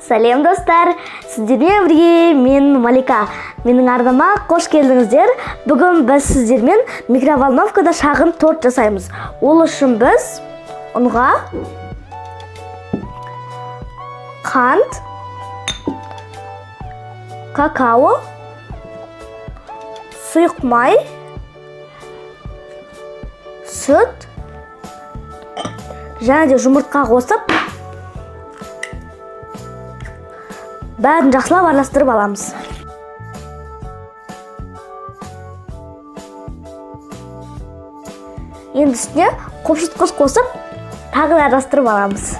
Сәлем, достар! Сіздермен бірге мен, Малика. Менің арнама қош келдіңіздер. Бүгін біз сіздермен микроволновкада шағын торт жасаймыз. Ол үшін біз ұнға қант, какао, сұйық май, сүт және де жұмыртқа қосып, бәрін жақсылап араластырып аламыз. Енді үстіне қопшытқыш қосып, тағы да араластырып аламыз.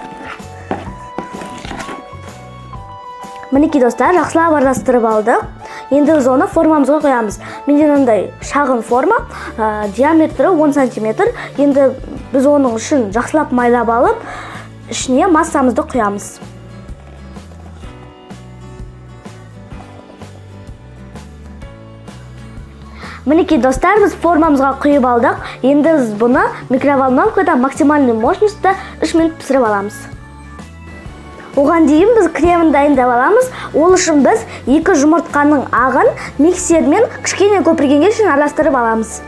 Мінекей, достар, жақсылап араластырып алдық. Енді біз оны формамызға құямыз. Менде мынандай шағын форма, диаметрі 10 сантиметр. Енді біз оның ішін жақсылап майлап алып, ішіне массамызды құямыз. Мінекей, достар, біз формамызға құйып алдық. Енді біз бұны микроволновкада максимальный мощностьта 3 минут пісіріп аламыз. Оған дейін біз кремін дайындап аламыз. Ол үшін біз екі жұмыртқаның ағын миксермен кішкене көпіргенге шейін араластырып аламыз.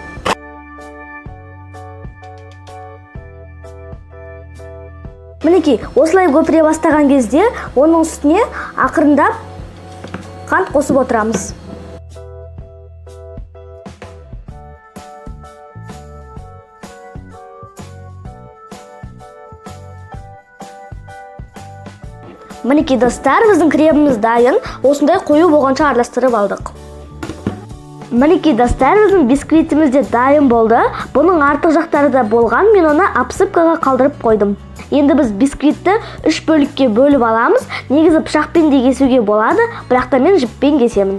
Мінекей, осылай көпіре бастаған кезде оның үстіне ақырындап қант қосып отырамыз. Мінекей, достар, біздің креміміз дайын. Осындай қою болғанша араластырып алдық. Мінекей, достар, біздің бисквитіміз де дайын болды. Бұның артық жақтары да болған, мен оны обсыпкаға қалдырып қойдым. Енді біз бисквитті үш бөлікке бөліп аламыз. Негізі пышақпен де кесуге болады, бірақ та мен жіппен кесемін.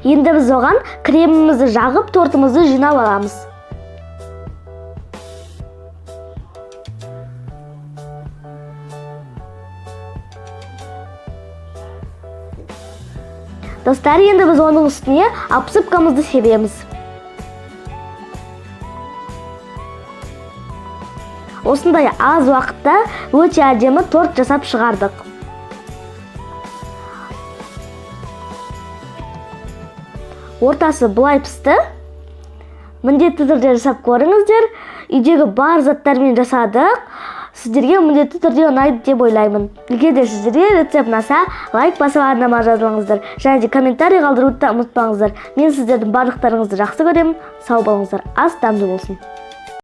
Енді біз оған кремімізді жағып, тортымызды жинап аламыз. Достар, енді біз оның үстіне обсыпкамызды себеміз. Осындай аз уақытта өте әдемі торт жасап шығардық. Ортасы былай пісті. Міндетті түрде жасап көріңіздер. Үйдегі бар заттармен жасадық. Сіздерге міндетті түрде ұнайды деп ойлаймын. Егер де сіздерге рецепт ұнаса, лайк басып, арнама жазылыңыздар және де комментарий қалдыруды да ұмытпаңыздар. Мен сіздердің барлықтарыңызды жақсы көремін. Сау болыңыздар, ас дәмді болсын.